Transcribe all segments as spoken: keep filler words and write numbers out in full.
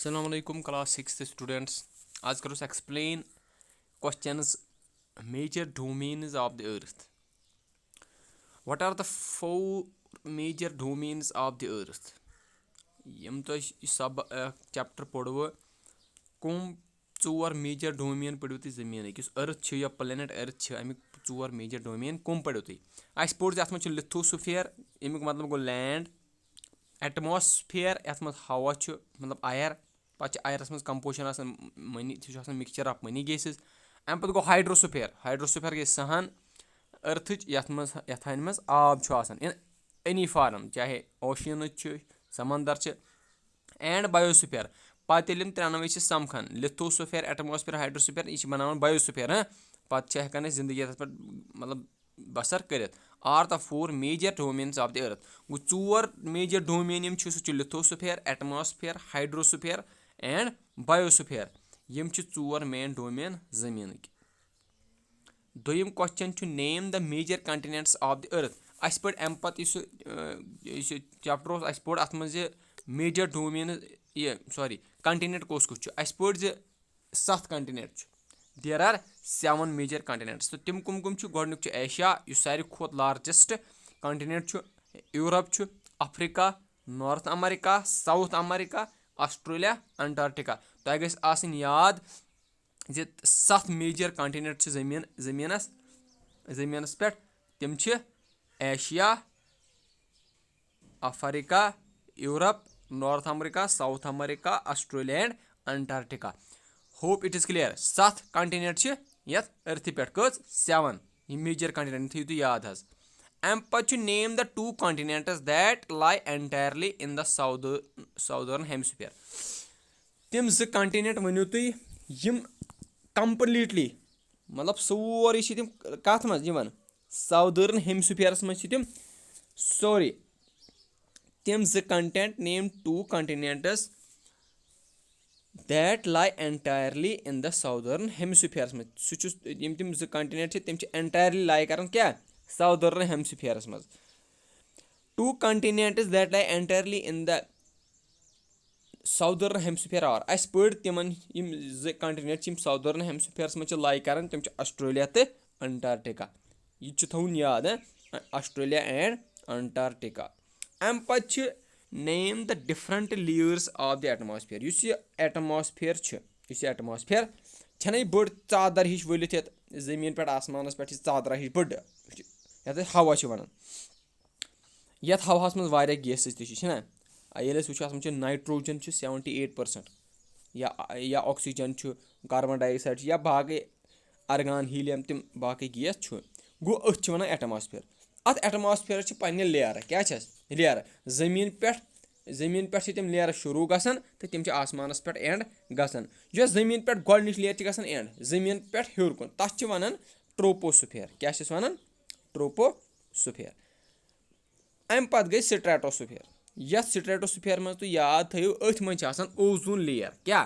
السلام علیکم class sixth students. آز کرو أسۍ explain questions, major domains of the earth. What are the four major domains of the earth? یِم تۄہہِ یہِ سب chapter پوٚروٕ، کٕم ژور major domain پٔرِو تُہۍ زٔمیٖنٕکۍ؟ یُس earth چھِ یا planet earth چھِ، اَمِکۍ ژور major domain کٕم پٔرِو تُہۍ؟ اَسہِ پوٚر زِ اَتھ منٛز چھُ lithosphere، اَمیُک مطلب گوٚو land، atmosphere، یَتھ منٛز ہوا چھُ، مطلب air، پَتہٕ چھِ ایرَس منٛز composition آسان، many، سُہ چھُ آسان mixture of many gases. اَمہِ پَتہٕ گوٚو hydrosphere، hydrosphere گٔے سۄ ہن earthٕچ یَتھ منٛز، یَتھ ہَنہِ منٛز آب چھُ آسان in any form، چاہے oceanٕچ چھِ، سمندر چھِ، and biosphere. پَتہٕ ییٚلہِ یِم ترٛٮ۪نوَے چھِ سَمکھان، lithosphere، atmosphere، hydrosphere، یہِ چھِ بَناوان biosphere، ہاں؟ پَتہٕ چھِ ہٮ۪کان أسۍ زِندگی یَتھ پٮ۪ٹھ، مطلب، بسر کٔرِتھ۔ Are the four major domains of the earth. گوٚو، ژور major domain یِم چھِ، سُہ چھُ lithosphere، atmosphere، hydrosphere and biosphere. یِم چھِ ژور main domain زٔمیٖنٕکۍ۔ دوٚیِم question چھُ، name the major continents of the earth. اَسہِ پٔر اَمہِ پَتہٕ یُس یہِ، اَ، یُس یہِ chapter اوس، اَسہِ پوٚر اَتھ منٛز یہِ major domain، یہِ، sorry، continent کُس کُس چھُ۔ اَسہِ پوٚر زِ ستھ continent چھِ۔ There are seven major continents. تہٕ تِم کٕم کٕم چھِ؟ گۄڈٕنیُک چھُ ایشیا، یُس ساروی کھۄتہٕ largest continent چھُ۔ یوٗرپ چھُ، افریقہ، North America، South America، Australia, Antarctica. تۄہہِ گژھِ آسٕنۍ یاد زِ ستھ major continent چھِ زٔمیٖن، زٔمیٖنَس، زٔمیٖنَس پٮ۪ٹھ۔ تِم چھِ Asia, Africa, Europe, North America، South America، Australia and Antarctica. Hope it is clear. ستھ continent چھِ یَتھ earth پٮ۪ٹھ۔ کٔژ؟ Seven. یِم major continent تھٲیِو تُہۍ یاد حظ۔ اَمہِ پَتہٕ چھُ، name the two continents that lie entirely in the south-، southern hemisphere. تِم زٕ continent ؤنِو تُہۍ، یِم completely، مطلب، سورُے چھِ تِم کَتھ منٛز یِوان؟ Southern hemisphereَس منٛز چھِ تِم سورُے۔ تِم زٕ continent، name two continents that lie entirely in the southern hemisphereَس منٛز۔ سُہ چھُ، یِم تِم زٕ continent چھِ، تِم چھِ entirely lie کران کیٛاہ؟ Southern hemisphereَس منٛز۔ Two continents that lie entirely in the southern hemisphere are، اَسہِ پٔر تِمن، یِم زٕ continent چھِ، یِم southern hemisphereَس منٛز چھِ lie کران، تِم چھِ آسٹریلیا تہٕ انٹارکٹیکا۔ یہِ تہِ چھُ تھاوُن یاد، ہاں؟ Australia and Antarctica. اَمہِ پَتہٕ چھِ، name the different layers of the atmosphere. یُس یہِ atmosphere چھُ، یُس یہِ atmosphere چھَنہ یہِ بٔڑ ژادر ہِش ؤلِتھ یَتھ زٔمیٖن پٮ۪ٹھ، آسمانَس پٮ۪ٹھ چھِ ژادرا ہِش بٔڑ، یَتھ أسۍ ہوا چھِ وَنان۔ یَتھ ہواہَس منٛز واریاہ gases تہِ چھِ، چھِنہ؟ آ، ییٚلہِ أسۍ وٕچھو، اَتھ منٛز چھِ nitrogen چھُ seventy eight percent، یا، یا oxygen چھُ، carbon dioxide چھُ، یا باقٕے argon، helium، تِم باقٕے gas چھُ۔ گوٚو، أتھۍ چھِ وَنان atmosphere۔ اَتھ atmosphereَس چھِ پنٛنہِ layer۔ کیٛاہ چھَس؟ Layer۔ زٔمیٖن پٮ۪ٹھ، زٔمیٖن پٮ۪ٹھ چھِ تِم layer شروٗع گژھان تہٕ تِم چھِ آسمانَس پٮ۪ٹھ end گژھان۔ یۄس زٔمیٖن پٮ۪ٹھ گۄڈٕنِچ layer چھِ گژھان end، زٔمیٖن پٮ۪ٹھ ہیوٚر کُن، تَتھ چھِ وَنان troposphere۔ کیٛاہ چھِس وَنان؟ Troposphere۔ اَمہِ پَتہٕ گٔے stratosphere۔ یَتھ stratosphere منٛز تُہۍ یاد تھٲیِو، أتھۍ منٛز چھِ آسان ozone layer۔ کیٛاہ؟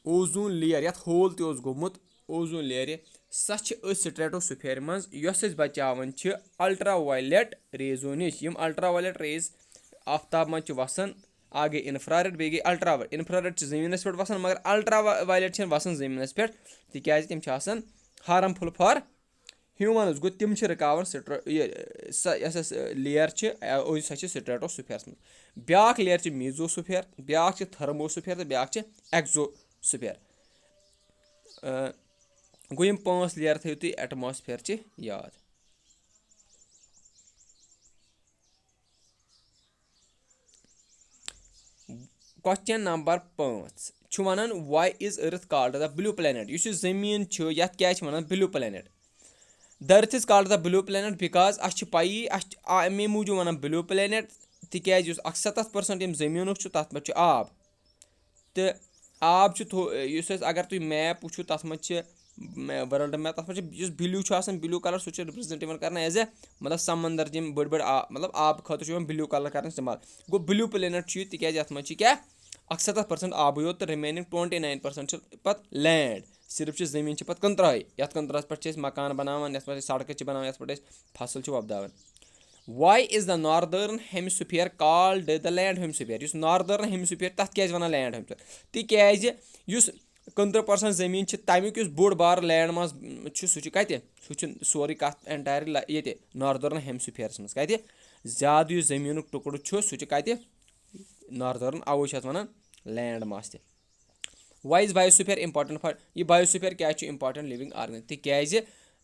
Ozone layer، یَتھ hole تہِ اوس گوٚمُت ozone layerِ، سۄ چھِ أتھۍ stratosphere منٛز، یۄس أسۍ بَچاوان چھِ ultraviolet rayزو نِش۔ یِم ultraviolet rays آفتاب منٛز چھِ وَسان، اَکھ گٔے infrared، بیٚیہِ گٔے ultraviolet۔ Infrared چھِ زٔمیٖنَس پٮ۪ٹھ وَسان، مگر ultraviolet چھِنہٕ وَسان زٔمیٖنَس پٮ۪ٹھ، تِکیٛازِ تِم چھِ آسان harmful for humans۔ گوٚو، تِم چھِ رُکاوان strata-، یہِ، سۄ یۄس اَسہِ layer چھِ، اَ، سۄ چھِ stratosphereَس منٛز۔ بیٛاکھ layer چھِ mesosphere، بیٛاکھ چھِ thermosphere تہٕ بیٛاکھ چھِ exosphere۔ اَ، گوٚو، یِم پانٛژھ layer تھٲیِو تُہۍ atmosphereچہِ یاد۔ Question number پانٛژھ چھُ وَنان، why is earth called the blue planet؟ یُس یہِ زٔمیٖن چھُ، یَتھ کیٛازِ چھِ وَنان blue planet؟ The earth is called the blue planet because اَسہِ چھِ پَیی، اَسہِ چھِ آ-، اَمے موٗجوٗب وَنان blue planet، تِکیٛازِ یُس اَکسَتَتھ percent ییٚمہِ زٔمیٖنُک چھُ، تَتھ منٛز چھُ آب۔ تہٕ آب چھُ تھو-، یُس اَسہِ، اگر تُہۍ map وٕچھِو، تَتھ منٛز چھِ، world map، تَتھ منٛز چھِ یُس blue چھُ آسان، blue colour، سُہ چھُ represent یِوان کرنہٕ as a، مطلب، سمندر، یِم بٔڑۍ بٔڑۍ آ-، مطلب، آبہٕ خٲطرٕ چھُ یِوان blue colour کرنہٕ استعمال۔ گوٚو، blue planet چھُ یہِ، تِکیٛازِ یَتھ منٛز چھِ کیٛاہ؟ اَکسَتَتھ percent آبٕے یوت تہٕ remaining twenty nine percent چھِ پَتہٕ land۔ صرف چھِ زٔمیٖن چھِ پَتہٕ کٔنترٛاہٕے، یَتھ کٔنترٛاہَس پٮ۪ٹھ چھِ أسۍ مکان بَناوان، یَتھ پٮ۪ٹھ أسۍ سڑکہٕ چھِ بَناوان، یَتھ پٮ۪ٹھ أسۍ فصٕل چھِ وۄپداوان۔ Why is the northern hemisphere called the land hemisphere? یُس northern hemisphere، تَتھ کیٛازِ وَنان land hemisphere؟ تِکیٛازِ یُس کُنترٕہ percent زٔمیٖن چھِ، تَمیُک یُس بوٚڑ بار land mass چھُ، سُہ چھُ کَتہِ؟ سُہ چھُ سورُے کَتھ entirely ییٚتہِ northern hemisphereس منٛز۔ کَتہِ؟ زیادٕ یُس زٔمیٖنُک ٹُکڑٕ چھُ، سُہ چھُ کَتہِ؟ Northern۔ اَوَے چھِ اَتھ وَنان land mass تہِ۔ Why is biosphere important for، یہِ biosphere کیٛازِ چھُ important living organism؟ تِکیٛازِ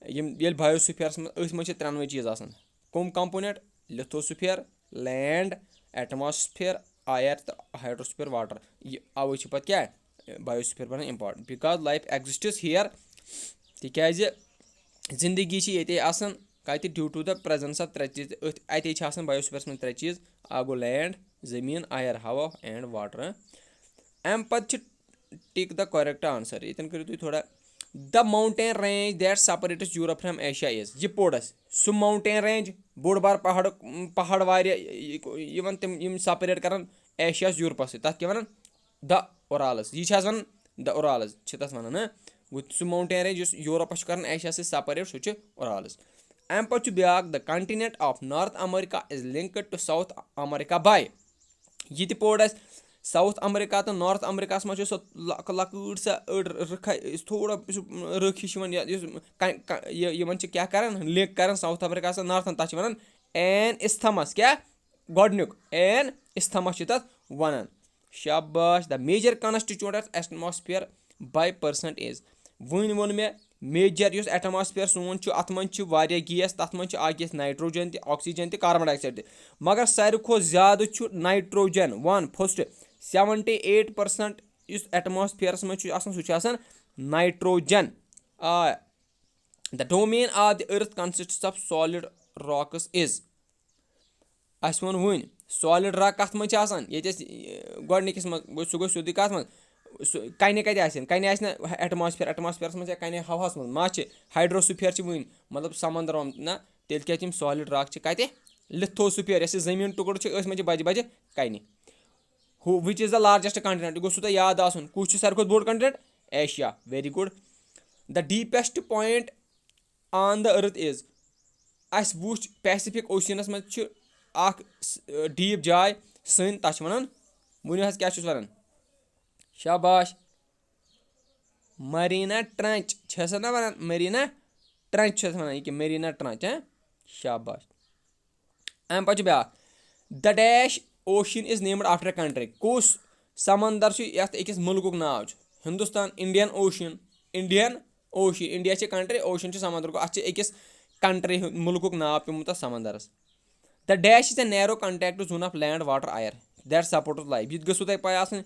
یِم، ییٚلہِ biosphereس منٛز، أتھۍ منٛز چھِ ترٛٮ۪نوَے چیٖز آسان۔ کٕم component؟ Lithosphere، land، atmosphere، air تہٕ hydrosphere، water۔ یہِ، اَوَے چھِ پَتہٕ کیٛاہ؟ Biosphere بَنان important because life exists here۔ تِکیٛازِ زِندگی چھِ ییٚتے آسان۔ کَتہِ؟ Due to the presence of ترٛےٚ چیٖز۔ أتھۍ، اَتے چھِ آسان biosphereس منٛز ترٛےٚ چیٖز۔ اَکھ گوٚو land، زٔمیٖن، air، ہوا، and water۔ اَمہِ پَتہٕ چھِ tick the correct answer۔ ییٚتٮ۪ن کٔرِو تُہۍ تھوڑا، the mountain range that separates Europe from Asia is۔ یہِ پوٚر اَسہِ۔ سُہ mountain range، بوٚڑ بار پہاڑ، پہاڑ واریاہ، یہِ، یہِ، یِوان تِم، یِم separate کران ایشیاہَس یوٗرپَس سۭتۍ۔ تَتھ کیٛاہ وَنان؟ The Urals۔ یہِ چھِ حظ وَنان the Urals چھِ تَتھ وَنان، ہہ؟ گوٚو سُہ mountain range یُس یوٗرپَس چھُ کران ایشیاہَس سۭتۍ separate، سُہ چھُ Urals۔ اَمہِ پَتہٕ چھُ بیٛاکھ، the continent of North America is linked to South America by۔ یہِ تہِ پوٚر اَسہِ۔ South America تہٕ North Americaہَس منٛز چھِ سۄ لۄک-، لۄکۭٹ سۄ أڑ رٕکھَے، یُس تھوڑا سُہ رٕکھ ہِش یِوان، یا یُس کَ-، کَ-، یہِ، یِمَن چھِ کیٛاہ کَران، link کَران South Americaہَس سۭتۍ Northہَن، تَتھ چھِ وَنان an isthmus۔ کیٛاہ؟ گۄڈٕنیُک an isthmus چھِ تَتھ وَنان۔ شاباش۔ The major constituent of atmosphere by percent is۔ وۄنۍ ووٚن مےٚ، major یُس atmosphere سون چھُ، اَتھ منٛز چھِ واریاہ gas، تَتھ منٛز چھِ اَکھ gas nitrogen تہِ، oxygen تہِ، carbon dioxide تہِ، مگر ساروی کھۄتہٕ زیادٕ چھُ nitrogen۔ One first، seventy eight percent یُس atmosphereس منٛز چھُ آسان، سُہ چھُ آسان nitrogen۔ آ، the domain of the earth consists of solid rocks is۔ اَسہِ ووٚن وٕنۍ، solid rock کَتھ منٛز چھِ آسان؟ ییٚتہِ ٲسۍ، یہِ، گۄڈٕنِکِس منٛز، گوٚو، سُہ گوٚو سیوٚدُے کَتھ منٛز؟ سُہ کَنہِ کَتہِ آسن؟ کَنہِ آسہِ نہٕ atmosphere، atmosphereس منٛز یا کَنہِ ہواہَس منٛز ما چھِ؟ Hydrosphere چھِ وٕنۍ، مطلب، سمندر آمُت۔ نہ، تیٚلہِ کیٛاہ چھِ یِم solid rock چھِ کَتہِ؟ Lithosphere، یۄس یہِ زٔمیٖن ٹُکڑٕ چھِ، أتھۍ منٛز چھِ بَجہِ بَجہِ کَنہِ۔ ہُہ، which is the largest continent؟ یہِ گوٚژھوُ تۄہہِ یاد آسُن۔ کُس چھُ ساروی کھۄتہٕ بوٚڑ continent؟ Asia۔ Very good۔ The deepest point on the earth is۔ اَسہِ وٕچھ Pacific Oceanس منٛز چھِ اَکھ س-، deep جاے سٔنٛدۍ، تَتھ چھِ وَنان، ؤنِو حظ کیٛاہ چھُس وَنان؟ شاباش۔ Mariana Trench چھِ سا نہ وَنان؟ Mariana Trench چھِ اَتھ وَنان، یہِ کیٛاہ؟ Mariana Trench، ہہ؟ شاباش۔ اَمہِ پَتہٕ چھُ بیٛاکھ، the dash ocean is named after a country۔ کُس سمندر چھُ یَتھ أکِس مُلکُک ناو چھُ؟ Hindustan, Indian Ocean، Indian Ocean، India چھِ country، ocean چھُ سمندر۔ گوٚو، اَتھ چھِ أکِس country ہُنٛد، مُلکُک ناو پیوٚمُت اَتھ سمندرَس۔ The dash is a narrow contact zone of land, water, air that supports life۔ یہِ تہِ گٔژھوُ تۄہہِ پَے آسٕنۍ،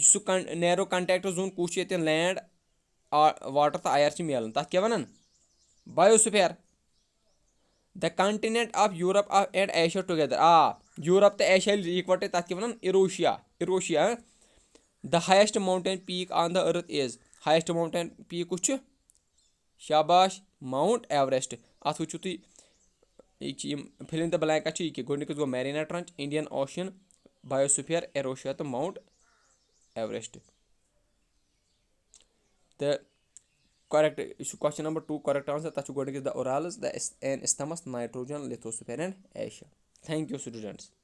سُہ con-، narrow contact zone کُس چھُ، ییٚتٮ۪ن land، آ-، water تہٕ air چھِ میلان۔ تَتھ کیٛاہ وَنان؟ Biosphere۔ The continent of Europe and Asia together۔ آ، یوٗرپ تہٕ ایشیا ییٚلہِ یِکوَٹَے، تَتھ کیٛاہ وَنان؟ Eurasia۔ Eurasia، ہہ؟ The highest mountain peak on the earth is۔ Highest mountain peak کُس چھُ؟ شاباش، Mount Everest۔ اَتھ وٕچھِو تُہۍ، یہِ چھِ یِم fill in the blank چھِ یہِ کہِ گۄڈٕنیُکُس گوٚو Mariana Trench، Indian Ocean، Biosphere، Eurasia تہٕ Mount Everest۔ تہٕ correct، یُس چھُ question number two، correct answer، تَتھ چھُ گۄڈٕنِکِس the Urals، the is-، an isthmus، nitrogen، lithosphere and Asia۔ Thank you students۔